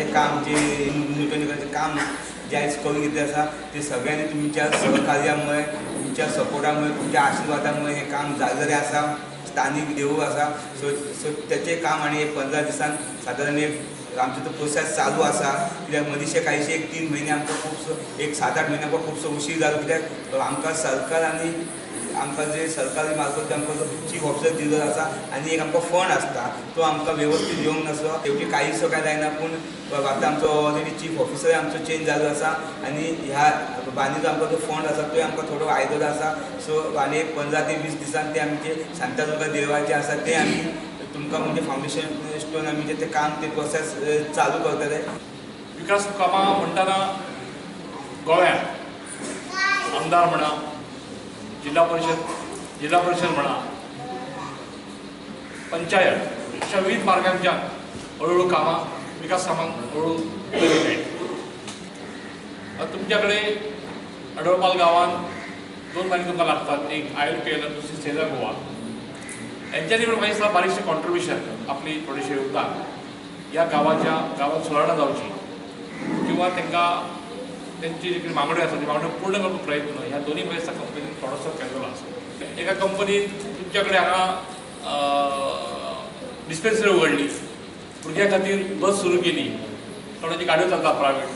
हें काम जे नुतनीकरणाचें काम जे आयज करून घेतलें आसा ते सगळ्यांनी तुमच्या सहकार्यामुळे, तुमच्या सपोर्टामुळे, तुमच्या आशिर्वादामुळे हें काम जाल्लें आसा. स्थानीक देवूळ आसा, सो सो तेचें काम आनी एक 15 दिसान सादारण एक आमचो तो प्रोसेस चालू आसा. कित्याक मदींशे कांयशे एक 3 म्हयने आमकां खुबसो, एक 7-8 म्हयने आमकां खुबसो उशीर जालो. कित्याक आमकां सरकार आनी आमकां जे सरकारी मार्फत आमकां जो चीफ ऑफिसर दिल्लो आसा आनी एक आमकां फंड आसता तो आमकां वेवस्थीत येवंक नासलो. तेवटी कांयसो कांय जायना, पूण आतां आमचो ऑलरेडी चीफ ऑफिसर आमचो चेंज जाल्लो आसा आनी ह्या बांदीचो आमकां जो फंड आसा तोय आमकां थोडो आयदलो आसा. सो आनी एक 15 ते 20 दिसान ते आमचे शांतादुर्गा देवळाचें आसा ते आमी तुमकां म्हणजे फावंडेशन स्टोन आमी जे ते काम ते प्रोसेस चालू करतले. विकास कामां म्हणटना गोव्यात आमदार म्हणा, जिल्हा परिशद म्हणा, पंचायत अशा विविध मार्गांच्या हळूहळू कामां विकास कामांक हळूहळू गती मेळटा. आतां तुमच्याकडे अडोळपाल गांवांत 2 म्हयने तुमकां लागतात, एक ILPL आनी दुसरी सेजा गोवा. हेंच्यांनी पण म्हाका दिसता बारीकशें कॉन्ट्रिब्युशन, आपली थोडेशें योगदान ह्या गांवाच्या गांवांत सुदारणा जावची किंवा तांकां त्यांची जी मागण्यो आसा ती मागण्यो पूर्ण करपाचो प्रयत्न ह्या दोनूय म्हाका दिसता कंपनीन थोडोसो केल्लो आसा. एका कंपनीन तुमच्या कडेन हांगा डिस्पेन्सरी उगडली, भुरग्यां खातीर बस सुरू केली, थोड्यांची गाडयो चलता प्रायवेट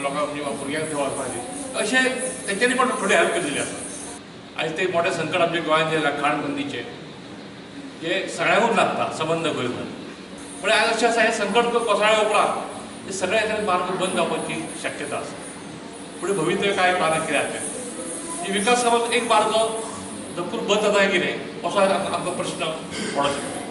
लोकांक, म्हणजे भुरग्यांक थंय वचपा खातीर, अशें तेंच्यांनी पण थोडी हेल्प केल्ली आसा. आयज ते मोठें संकट आमच्या गोंयांत जें खाण बंदीचें जें सगळ्यांकूच लागता संबंद गोंयभर, पूण आयज अशें आसा हें संकट कोसळ्या उपरांत ते सगळे एखादे मार्ग बंद जावपाची शक्यता आसा. फुडें भवितव्य काय कळना कितें जातलें. ही विकास कामाक एक मार्ग भरपूर बंद जाता कितें असो आमकां प्रश्न पडूंक शकता.